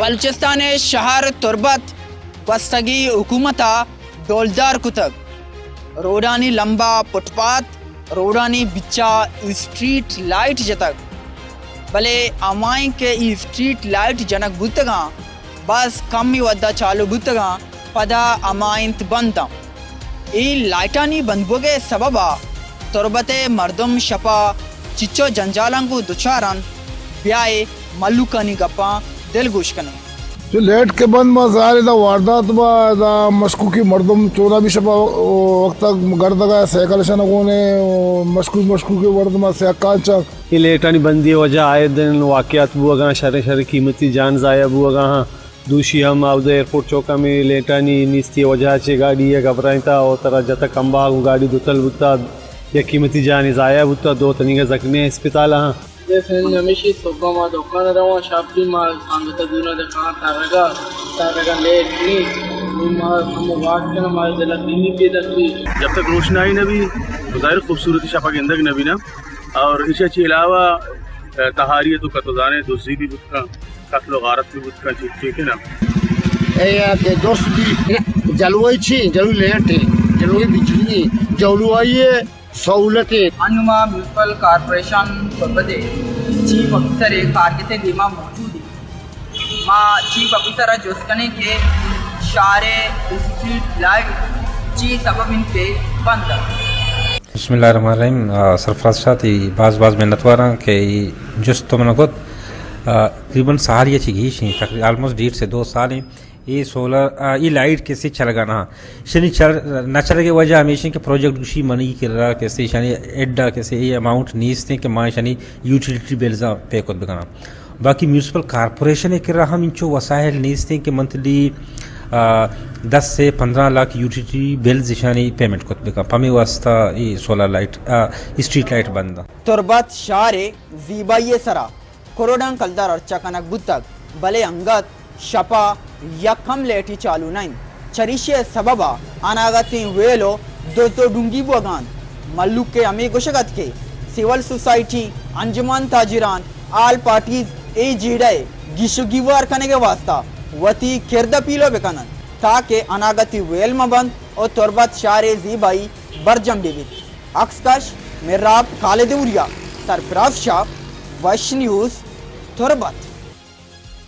بلوچستان ءِ شہر تربت گوستگیں حکومت ءَ ڈولدار کتگ۔ روڈانی لمب ءَ پٹ پاتھ، روڈانی بچ ءَ اسٹریٹ لائٹ جتگ، بلے ہمائیں کہ اے اسٹریٹ لائٹ جنگ بوتگاں، باز کمیں وھد ءَ چالو بوتگاں، پدا ہما انت بند آں۔ اے لائٹانی بند بوگ ءِ سبب ءَ تربت ءِ مردم شپ ءَ چچو جنجالاں گوں دچار انت، بیائے مھلوکانی گپاں دلگوش کنیں۔ چو لیٹ کہ بند باں، ظاہر ہے، دا واردات با، دا مشکوکی مردم چودا بھی شپا وقتا گردگا سائیکل شنا گونے، مشکوک، مشکوکی مردم سیاکان چک۔ اے لیٹانی بندی وجہ آئے دن واقعات بوگا، شر شر قیمتی جان ضائع بوگا ہاں۔ دوشی ہم آودہ ایئرپورٹ چوکا میں لیٹانی نیستی وجہ چے گاڑی یک گھبرائیں تا او ترا جتا کمبا گوں گاڑی دوتل بوتا، یک قیمتی جانی ضائع بوتا، دو تنیگا زخمی اسپتال ہاں۔ بے فین ہمیشی صبح ما دکان رواں، شاپ بھی ما سنگت دورا دکان تارگا، تارگا لیٹ نی، ما ہم واک کنا، ما دل دینی پیدا کی۔ جب تک روشنائی نہ بھی، تو ظاہر خوبصورتی شپا گندگ نہ بھی نا۔ اور ایشی چی علاوہ، اہ، تہاری تو کتو زانے، دزی بھی بوت کن، قتل و غارت بھی بوت کن، ٹھیک، ٹھیک ہے نا؟ اے کہ درست بھی جلوئی چی، جلوئی لیٹ ہے، جلوئی بجلی، جلوئی سہولتیں۔ انوں ما میونسپل کارپوریشن تربت ءِ چیف آفیسر ءِ کارگس ءِ دیما موجود ایں۔ ما چیف آفیسر ءَ جست کنیں کہ شہر ءِ اسٹریٹ لائٹ چی سبب انت کہ بند انت۔ بسم اللہ الرحمن الرحیم۔ آ، سرفراز شاہ، تئی باز باز منتواراں کہ اے جست تو من کت۔ آ، تقریباً سال یا چی گیش ایں، تقریباً آلموسٹ ڈیڑھ سے دو سال ایں۔ اے سولر، آ، اے لائٹ کسے چلگا نہ۔ شنی چل-، نہ چلگے وجہ ہمیش ایں کہ پروجیکٹ گوشی منی کرا کسے شنی ایڈا کسے اے اماؤنٹ نیست ایں کہ ما شنی یوٹیلیٹی بلز پے کت بکناں۔ باقی میونسپل کارپوریشن کرا ہم انچو وسائل نیست ایں کہ منتھلی، آ، دس سے پندرہ لاکھ یوٹیلیٹی بلز شانی پیمنٹ کت بکن۔ پمی واسطہ اے سولر لائٹ، آ، اسٹریٹ لائٹ بند۔ تربت شہر ءِ زیبائی ءِ سرا کروڑاں کلدار ہرچ کنگ بوتگ، بلے انگت شپ ءَ یک ہم لیٹے چالو نہ انت۔ چریشی ءِ سبب ءَ اناگتیں ویل ءُ دزد ءُ ڈونگی بوگ ءَ انت۔ مھلوک ءِ ہمے گوشگ ات کہ سول سوسائٹی، انجمن تاجران، آل پارٹیز اے جیڑہ ءِ گیش ءُ گیوار کنگ ءِ واستہ وتی کرد ءَ پیلو بہ کن انت، تاکہ اناگتیں ویل مہ بنت ءُ تربت شہر ءِ زیبائی برجم بہ بیت۔ عکس کش مہراب خالد اوریا، سرفراز شاہ، وش نیوز، تربت۔